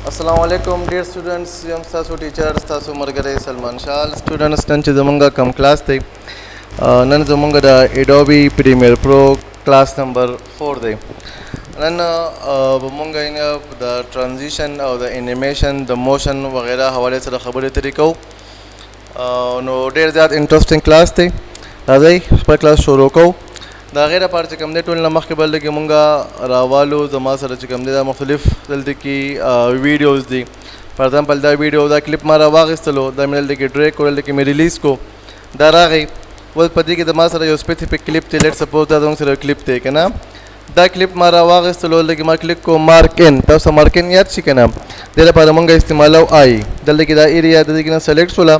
السلام علیکم ډیر سټوډنټس، یم ستاسو ټیچر، ستاسو ملګری سلمان شال۔ سټوډنټس، نن چې زمونږ کم کلاس دی، نن زمونږ د ایډوبي پریمیر پرو کلاس نمبر 4 دی۔ نن به مونږ د ترانزیشن او د انیمیشن د موشن وغیرہ حواله سره خبرې اترې کوو۔ نو ډیر زیات انټرېسټینګ کلاس دی، راځئ خپل کلاس شروع کوو۔ د هغې لپاره چې کوم دی، ټول نه مخکې بل کې مونږه راوالو، زما سره چې کوم دی دا مختلف دلته کې ویډیوز دي۔ فار ایگزامپل دا ویډیو، دا کلپ ما راواغېستلو، دا مې دلته کې ډریک کړو، دلته کې مې ریلیز کو، دا راغی۔ اوس په دې کې زما سره یو سپیسیفک کلپ دی۔ لیټ سپوز دا زموږ سره یو کلپ دی که نه، دا کلپ ما راواغېستلو، دلته کې ما کلیک کو مارک ان۔ تاسو مارک ان یاد شي که نه؟ دې لپاره مونږ استعمالو آی۔ دلته کې دا ایریا د دې کې نه سلیکټ شوله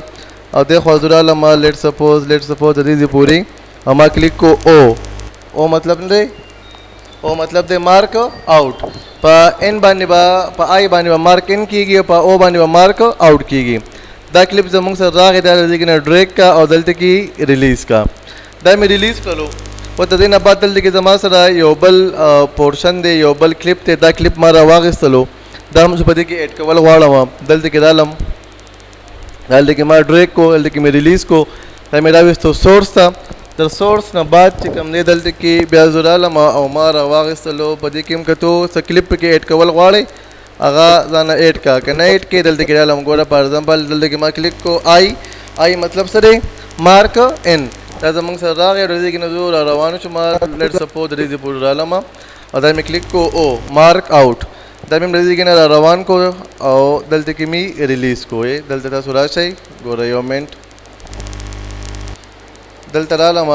او دې خوا زه رالم، لیټ سپوز د دې ځای پورې، او ما کلیک کو او۔ او مطلب نه دی، او مطلب دی مارک آوټ۔ په ان باندې به، په آی باندې به مارک ان کیږي او په او باندې به مارک آوټ کیږي۔ دا کلپ زموږ سره راغی، دا دې کې نه ډریک کا او دلته کې ریلیز کا، دا مې ریلیز کړلو۔ او د دې نه بعد دلته کې زما سره یو بل پورشن دی، یو بل کلپ دی، دا کلپ ما راواغېستلو، دا هم زه په دې کې اډ کول غواړم۔ دلته کې رالم، دلته کې ما ډریک کو، دلته کې مې ریلیز کو، دا مې راویستو سورس ته۔ د سورس نه بعد چې کوم دی، دلته کې بیا زه رالم او ما راواغېستلو، په دې کې هم که ته څه کلپ پکې اډ کول غواړې هغه ځانه اډ کا، که نه اډ کې دلته کې رالم۔ ګوره، فار ایگزامپل دلته کې ما کلیک کو آی۔ آی مطلب څه دی؟ مارک ان۔ دا زمونږ سره راغی، د دې کې نه زه را روان شوم، لیټ سپوز د دې پورې رالم او دا مې کلیک کو او مارک آوټ، دا مې د دې کې نه را روان کو او دلته کې مې ریلیز کو۔ دلته تاسو راشئ، ګوره یو منټ، دلته رالم،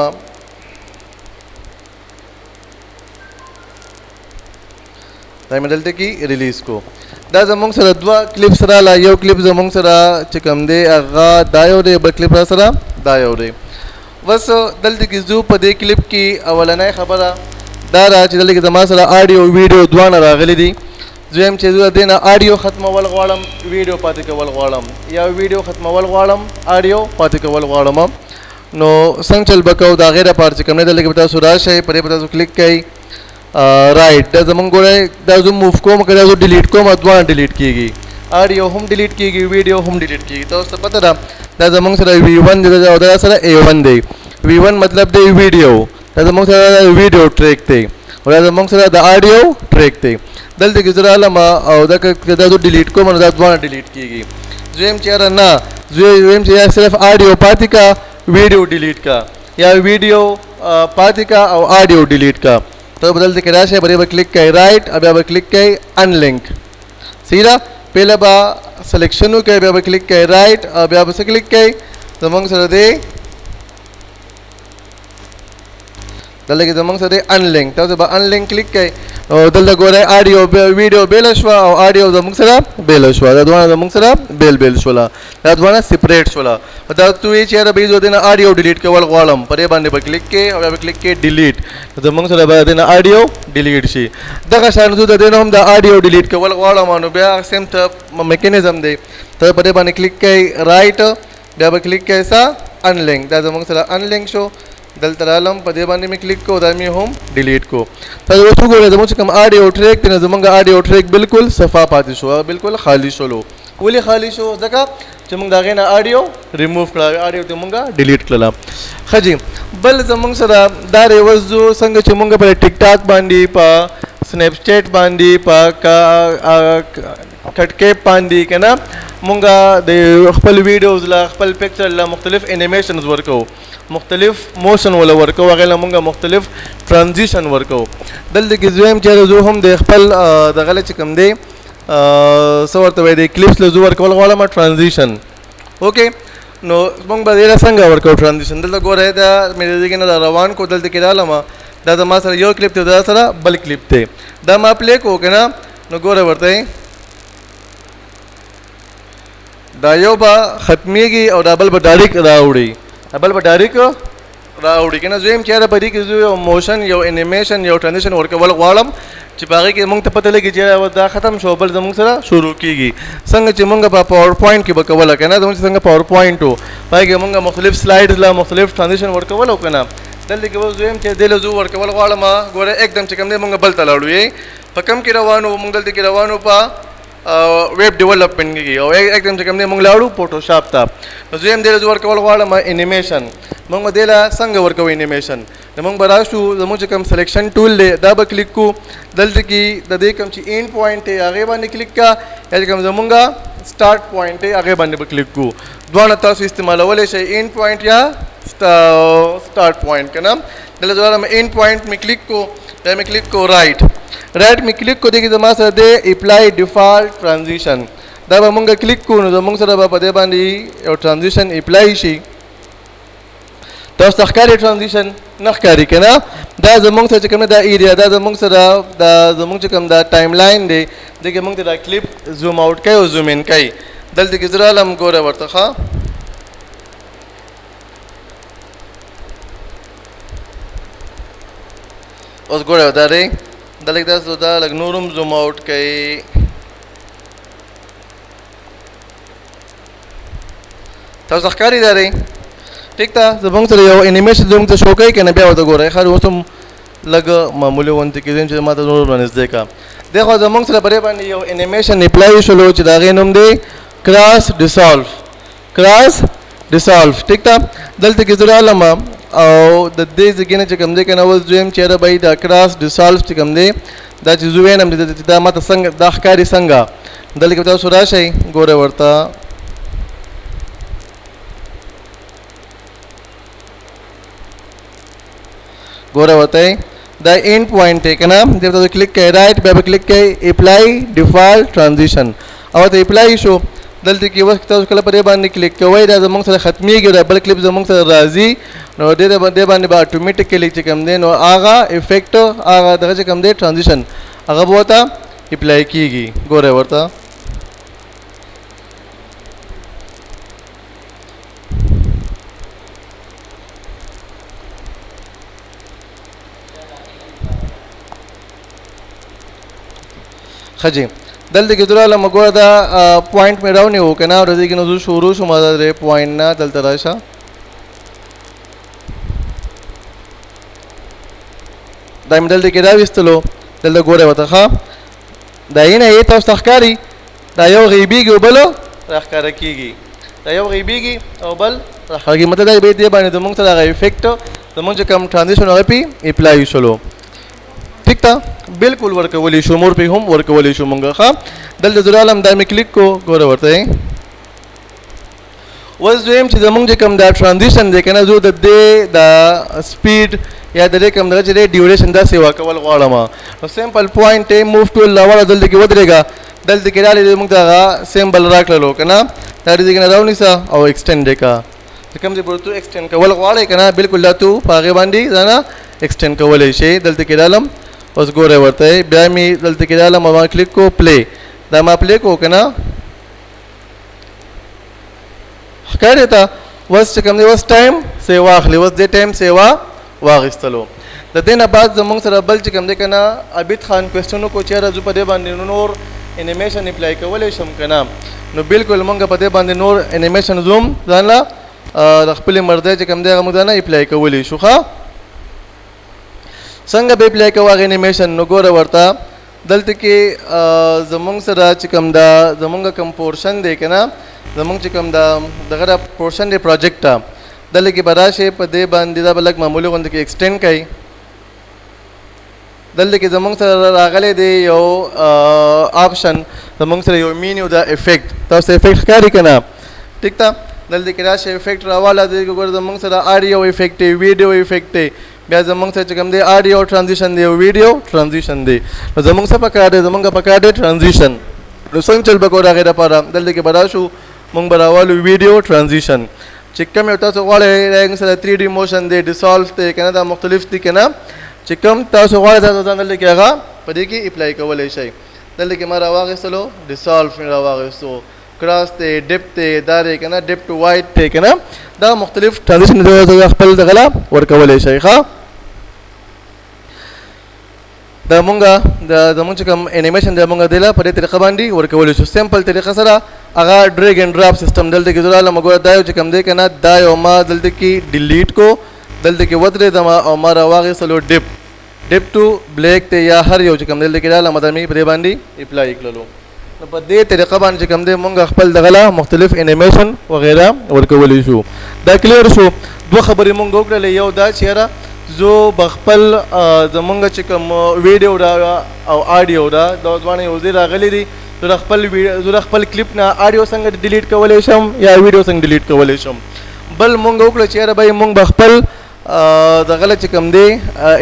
دا مې دلته کې ریلیز کو۔ دا زمونږ سره دوه کلیپس راله۔ یو کلیپ زمونږ سره چې کوم دی هغه دا یو دی، بل کلیپ را سره دا یو دی۔ بس دلته کې ځو په دې کلیپ کې۔ اولنۍ خبره دا ده چې دلته کې زما سره آډیو ویډیو دواړه راغلي دي۔ زه وایم چې زه د دې نه آډیو ختمول غواړم، ویډیو پاتې کول غواړم، یا ویډیو ختمول غواړم، آډیو پاتې کول غواړم، نو څنګه چل به کوو؟ د هغې لپاره چې کوم دی، دلته کې به تاسو راشئ، په دې به تاسو کلیک کوئ رایټ۔ دا زمونږ ګورئ، دا زه موو کوم که دا زه ډیلیټ کوم، دواړه ډیلیټ کیږي، آډیو هم ډیلیټ کیږي، ویډیو هم ډیلیټ کیږي۔ تاسو ته پته ده، دا زمونږ سره وی 1 دی او دا سره ای 1 دی۔ وی 1 مطلب دی ویډیو، دا زمونږ سره ویډیو ټریک دی او دا زمونږ سره د آډیو ټریک دی۔ دلته کې زه رالم او دا که دا زه ډیلیټ کوم نو دا دواړه ډیلیټ کیږي۔ زه وایم چې یاره نه، زه وایم چې یا صرف آډیو پاتې کا، ویډیو ډیلیټ کا، یا ویډیو پاتې کا او آډیو ډیلیټ کا۔ ته به دلته کې راشئ، په دې به کلیک کوئ رایټ او بیا به کلیک کوئ انلینک۔ صحیح ده؟ پهله به سلیکشن وکړئ، بیا به کلیک کوئ رایټ او بیا به څه کلیک کوئ؟ زمونږ سره دی دلته کې زمونږ سره دی انلینک، تاسو به انلینک کلیک کوئ۔ نو دلته ګورئ، آډیو ویډیو بېله شوه او آډیو زمونږ سره بېله شوه، دا دواړه زمونږ سره بېل بېل شوله، دا دواړه سپریټ شوله۔ دا ته وایې چې یاره به زه د دې نه آډیو ډیلیټ کول غواړم، په دې باندې به کلیک کوې او بیا به کلیک کوې ډیلیټ، زمونږ سره به د دې نه آډیو ډیلیټ شي۔ دغه شان زه د دې نه هم د آډیو ډیلیټ کول غواړم، نو بیا سیم ته میکانیزم دی، ته په دې باندې کلیک کوې رایټ، بیا به کلیک کوې څه؟ انلینک۔ دا زمونږ سره انلینک شو۔ دلته رالم، په دې باندې مې کلیک کو، دا مې هم ډیلیټ کو۔ تاسو اوس وګورئ، زموږ چې کوم آډیو ټریک دی، نو زموږ آډیو ټریک بالکل صفا پاتې شو، هغه بالکل خالی شولو۔ ولې خالی شو؟ ځکه چې موږ د هغې نه آډیو ریموو کړه، آډیو ته موږ ډیلیټ کړله۔ ښه جي، بل زموږ سره دا دی۔ اوس ځو څنګه چې موږ په ټیک ټاک باندې، په سنیپ چیټ باندې، په کټکیپ باندې که نه، موږ د خپل ویډیوز له خپل پکچر له مختلف انیمیشنز ورکوو، مختلف موشن ولا ورکوو، هغې له موږ مختلف ترانزیشن ورکوو۔ دلته کې زه وایم چې زه هم د خپل دغه له چې کوم دی، څه ورته وایي، د کلیپس له زه ورکول غواړم ترانزیشن۔ اوکې، نو موږ به دې له څنګه ورکوو ترانزیشن؟ دلته ګورئ، دا مې د دې کې نه را روان کو، دلته کې رالم، دا زما سره یو کلیپ دی، دا سره بل کلیپ دی، دا ما پلی کو که نه، نو ګوره ورته دا یو به ختمیږي او دا بل به ډایرکټ راوړي، دا بل به ډایرکټ راوړي که نه۔ زه وایم چې یاره په دې کې زه یو موشن، یو انیمیشن، یو ترانزیشن ورکول غواړم چې په هغې کې موږ ته پته لګي چې یاره دا ختم شو، بل زموږ سره شروع کیږي۔ څنګه چې موږ په پاور پوینټ کې به کوله که نه، زموږ څنګه پاور پوینټ و، په هغې کې موږ مختلف سلایډز له مختلف ترانزیشن ورکولو که نه۔ دلته کې اوس زه وایم چې دې له زه ورکول غواړم۔ ګوره، یکدم چې کوم دی موږ بل ته لاړو، په کوم کې روانو؟ موږ دلته کې روانو په ویب ډیولپمنټ کېږي. او یک دم چې کوم دی مونږ لاړو فوټوشاپ ته. نو زه هم دې له ورکول غواړم انیمیشن. مونږ به دې له څنګه ورکوو انیمیشن؟ نو مونږ به راشو، زمونږ چې کوم سلیکشن ټول دی دا به کلیک کو. دلته کې د دې کوم چې اینډ پوینټ دی هغې باندې کلیک کا، یا چې کوم زمونږ سټارټ پوینټ دی هغې باندې به کلیک کو. دواړه تاسو استعمالولی شئ، اینډ پوینټ یا سټارټ پوینټ که نه. دلته زه وایم اینډ پوینټ مې کلیک کو، بیا مې کلیک کو رایټ، رایټ مې کلیک کو. دې کې زما سره دی اپلای ډیفالټ ترانزیشن، دا به مونږ کلیک کو. نو زمونږ سره به په دې باندې یو ترانزیشن اپلای شي. تاسو ته ښکاري ترانزیشن؟ نه ښکاري که نه؟ دا زمونږ سره چې کوم دا ایریا، دا زمونږ سره دا زمونږ چې کوم دا ټایم لاین دی، دې کې مونږ ته دا کلیپ زوم آوټ کوي او زوم ان کوي. دلته کې زه رالم، ګوره ورته ښه. اوس ګوره دا دی، دا لږ تاسو دا لږ نور هم زوم آوټ کوي. تاسو ته ښکاري دا دی؟ ټیک ده. زمونږ سره یو انیمیشن زمونږ ته شو کوي که نه؟ بیا ورته ګورئ ښه. اوس هم لږ معمولي غوندې کېدی چې ما ته نور رانږدې کړه. دی خو زمونږ سره په دې باندې یو انیمیشن اپلای شولو چې د هغې نوم دی کراس ډیسالف، کراس ډیسالف. ټیک ده. دلته کې زه رالم او د دې ځای نه چې کوم دی که نه، اوس زه وایم چې یاره بھائی دا کراس ډیسالف چې کوم دی، دا چې زه وینم چې دا ما ته څنګه دا ښکاري څنګه. دلته کې تاسو راشئ، ګورئ ورته. ګوره ورته دا اینډ پوینټ دی که نه، دې ته کلیک کوئ رایټ، بیا به کلیک کوئ اپلای ډیفالټ ترانزیشن او ته اپلای شو. دلته کې اوس تاسو کله په دې باندې کلیک کوئ دا زمونږ سره ختمېږي، دا بل کلیپ زمونږ سره راځي. نو دې باندې به اټومیټیکلی چې کوم دی نو هغه افیکټ، هغه دغه چې کوم دی ترانزیشن، هغه به ورته اپلای کېږي. ګورئ ورته. ښه جي، دلته کې دراله مګوره دا پوینټ مې راونیو که نه، او د دې کې نو زه شروع شوم دا درې پوینټ نه دلته راشه. دا مې دلته کې راویستلو. دلته ګورئ ورته ښه. دا یې نه یې تاسو ته ښکاري، دا یو غیبیږي او بل راښکاره کېږي، دا یو غیبیږي او بل راښکاره کېږي. مطلب دا به دې باندې زمونږ سره هغه افیکټ، زمونږ چې کوم ترانزیشن هغه پې اپلای شولو. ټیک ده، بالکل ورکولی شو، مور پې هم ورکولی شو مونږ ښه. دلته زه رالم، دا مې کلیک کو، ګوره ورته. اوس دویم چې زمونږ چې کوم دا ترانزیشن دی که نه، زه د دې د سپیډ یا د دې کوم دغه چې دی ډیوریشن دا سیوا کول غواړم. نو سمپل پوینټ دی، موو ټول راوړه، دلته کې ودرېږه. دلته کې راغلی موږ ته هغه سمبل راکړلو که نه، دا دې کې نه راونیسه او ایکسټینډ یې کړه. چې کوم ځای پورې ته ایکسټینډ کول غواړې که نه، بالکل دا تو په هغې باندې ځانه ایکسټینډ کولی شي. دلته کې رالم، اوس ګورئ ورته. بیا مې دلته کې رالم او ما کلیک کو پلی، دا ما پلی کو که نه، ښکاري ته اوس چې کوم دی اوس ټایم سیوا اخلي. اوس دې ټایم سیوا واخیستلو. د دې نه بعد زمونږ سره بل چې کوم دی که نه، عابد خان کوېسچن وکړو چې یاره زه په دې باندې نور انیمیشن اپلای کولی شم که نه. نو بالکل مونږ په دې باندې نور انیمیشن زوم ځان له د خپلې مرضۍ چې کوم دی هغه مونږ ځان له اپلای کولی شو. ښه، څنګه به اپلای کوو هغه انیمیشن؟ نو ګوره ورته، دلته کې زمونږ سره چې کوم دا زمونږ کوم پورشن دی که نه، زمونږ چې کوم دا دغه دا پورشن دی پروجیکټ ته، دلته کې به راشئ په دې باندې دا به لږ معمولي غوندې کې ایکسټینډ کړئ. دلته کې زمونږ سره راغلی دی یو آپشن، زمونږ سره یو مینیو دا افیکټ. تاسو ته افیکټ ښکاري که نه؟ ټیک ده. دلته کې راشئ افیکټ راواله، دې کې ګوره زمونږ سره آډیو افیکټ دی، ویډیو افیکټ دی، بیا زمونږ سره چې کوم دی آډیو ترانزیشن دی او ویډیو ترانزیشن دی. نو زمونږ څه پکار دی؟ زمونږ پکار دی ترانزیشن. نو څنګه چل به کوو د هغې دپاره؟ دلته کې به راشو، مونږ به راوالو ویډیو ترانزیشن چې کوم یو تاسو غواړئ. دا موږ سره 3 ډي موشن دی، ډیسالف دی که نه، دا مختلف دي که نه، چې کوم تاسو غواړئ تاسو ځان دلته کې هغه په دې کې اپلای کولی شئ. دلته کې ما راواخیستلو ډیسالف مې راواخیستو، کراس دی، ډیپ دی، دا دی که نه، ډیپ ټو وایټ دی که نه، دا مختلف ترانزیشن دی خپل دغه له ورکولی شئ. ښه، دا مونږ د زمونږ چې کوم انیمیشن دی مونږ دی له په دې طریقه باندې ورکولی شو، سمپل طریقه سره. هغه ډریګ اینډ ډراپ سیستم دلته کې زه رالم، ګوره دا یو چې کوم دی که نه، دا یو ما دلته کې ډیلیټ کو، دلته کې ودرېدم او ما راواخیستلو ډیپ، ډیپ ټو بلیک دی یا هر یو چې کوم دلته کې رالم، دا مې په دې باندې اپلای کړلو. نو په دې طریقه باندې چې کوم دی مونږ خپل دغه له مختلف انیمیشن وغیره ورکولی شو. دا کلیر شو. دوه خبرې مونږ وکړلې، یو دا چې یاره زه به خپل زمونږ چې کوم ویډیو ده او آډیو ده دا دواړه یو ځای راغلي دي، زه د خپل زه د خپل کلیپ نه آډیو څنګه ډیلیټ کولی شم یا ویډیو څنګه ډیلیټ کولی شم. بل مونږ وکړه چې یاره بھائی مونږ به خپل دغه له چې کوم دی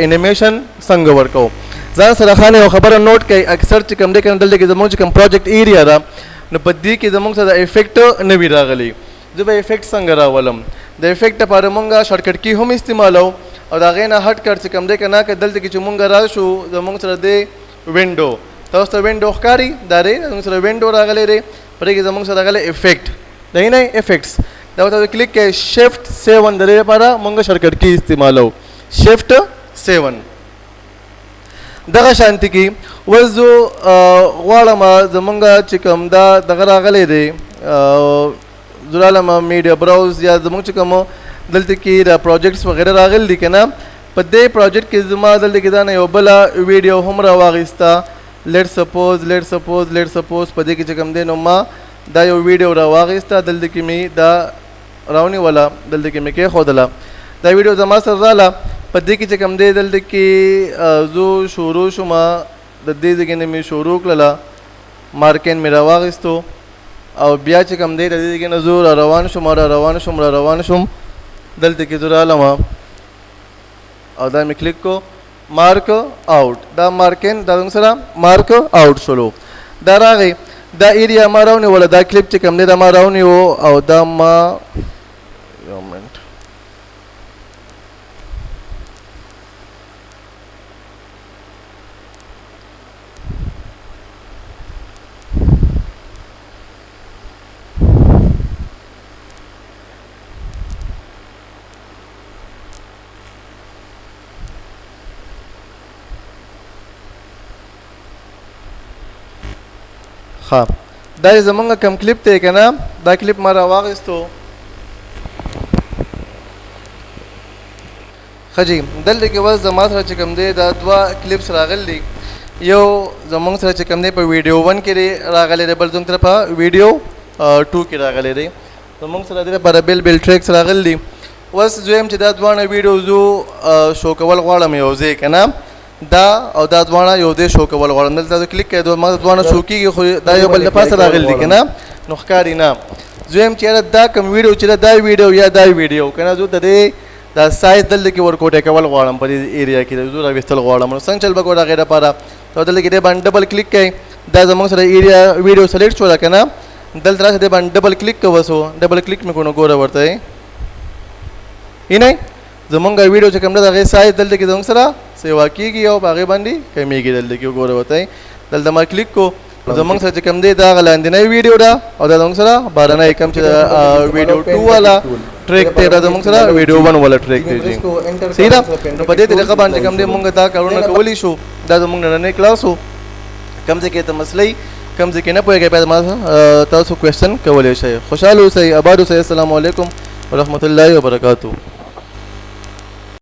انیمیشن څنګه ورکوو. ځان سره خان یو خبره نوټ کړئ، اکثر چې کوم دی کنه دلته کې زمونږ چې کوم پروجیکټ ایریا ده نو په دې کې زمونږ سره افیکټ نه وي راغلی. زه به افیکټ څنګه راولم؟ د افیکټ لپاره مونږ شارټکټ کی هم استعمالو او د هغې نه هټ کړ چې کوم دی که نه که دلته کې چې مونږ راشو زمونږ سره دی وینډو، تاسو ته وینډو ښکاري، دا دی زمونږ سره وینډو راغلی دی، په دې کې زمونږ سره راغلی افیکټ دی نه افیکټس، دا ورته کلیک کړئ شفټ 7 د دې لپاره مونږ شارټکټ کی استعمالو شفټ 7. دغه شانتي کې اوس زه غواړم زمونږ چې کوم دا دغه راغلی دی زه رالم میډیا براوز یا زمونږ چې کوم دلته کې دا پروجیکټس وغیره راغلي دي که نه، په دې پروجیکټ کې زما دلته کې دا نه یو بله ویډیو هم راواخیسته. لیټ سپوز لیټ سپوز لیټ سپوز په دې کې چې کوم دی نو ما دا یو ویډیو راواخیسته، دلته کې مې دا راونیوله، دلته کې مې کېښودله، دا ویډیو زما سره راله. په دې کې چې کوم دی دلته کې زه شروع شوم، د دې ځای نه مې شروع کړله، مارکین مې راواخیستو او بیا چې کوم دی د دې ځای نه زه را روان شوم را روان شوم را روان شوم، دلته کې زه رالم او دا مې کلیک کو مارک آوټ، دا مارکین دا زموږ سره مارک آوټ شولو. دا راغی دا ایریا ما راونیوله، دا کلیپ چې کوم دی دا ما راونیو او دا ما یو منټ ښه دا زمونږ کوم کلیپ دی که نه، دا کلیپ ما راواخیستو. ښه جي دلته کې اوس زما سره چې کوم دی دا دوه کلیپس راغلي دي، یو زمونږ سره چې کوم دی په ویډیو 1 کې دی راغلی دی، بل زمونږ سره په ویډیو 2 کې راغلی دی. زمونږ سره دې لپاره بېل بېل ټریکس راغلي دي. اوس زه وایم چې دا دواړه ویډیو زه شو کول غواړم یو ځای که نه، دا او دا دواړه یو ځای شو کول غواړم. دلته تاسو کلیک کړئ، ما دواړه شو کېږي خو دا یو بل دپاسه راغلي دي که نه نو ښکاري نه. زه وایم چې یاره دا کوم ویډیو چې ده دا ویډیو یا دا ویډیو که نه، زه د دې دا سایز دلته کې ورکوټی کول غواړم په دې ایریا کې زه راویستل غواړم. نو څنګه چل به کوو د هغې دپاره؟ ته دلته کې دې باندې ډبل کلیک کړئ، دا زموږ سره ایریا ویډیو سلیکټ شوله که نه، دلته راشه دې باندې ډبل کلیک کوه، څو ډبل کلیک مې کړو نو ګوره ورته اینه زمونږ ویډیو چې کوم ده د هغې سایز دلته کې زموږ سره سیوا کېږي او په هغې باندې کمېږي. دلته کې وګوره ورته دلته ما کلیک کو، زمونږ سره چې کوم دی دا هغه لاندینۍ ویډیو ده او دا زمونږ سره بهرنۍ کوم چې ویډیو 2 والا ټریک دی، دا زمونږ سره ویډیو 1 والا ټریک دی جی. صحیح ده. نو په دې طریقه باندې کوم دی مونږ دا کارونه کولی شو. دا زمونږ نننی کلاس و، کوم ځای کې ته مسلې کوم ځای کې نه پوهېږئ بیا ما تاسو کوېشن کولی شئ. خوشحاله اوسئ، اباد اوسئ. السلام علیکم ورحمة الله وبرکاته.